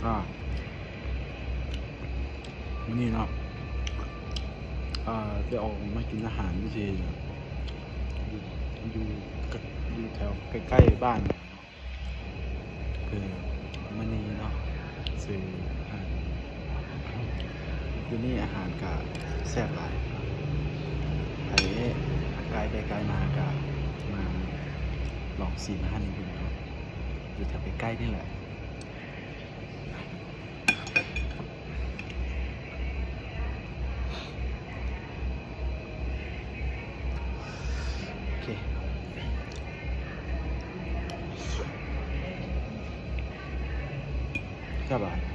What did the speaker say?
ອ່າ ມື້ນີ້ເນາະ ອ່າ ໄດ້ອອກມາກິນອາຫານຢູ່ທີ່ ຢູ່ ຢູ່ ຢູ່ແຖວໃກ້ໆບ້ານ ຄືມື້ນີ້ເນາະ ຊື້ອາຫານ ຢູ່ນີ້ອາຫານກະແຊບຫຼາຍ ໃຜໄກໄປໄກມາກະມາລອງຊີມອາຫານຢູ່ເບິ່ງເນາະ ຢູ່ແຖວໃກ້ໆນີ້ແຫຼະ. ໂອເຄ ສະບາຍ.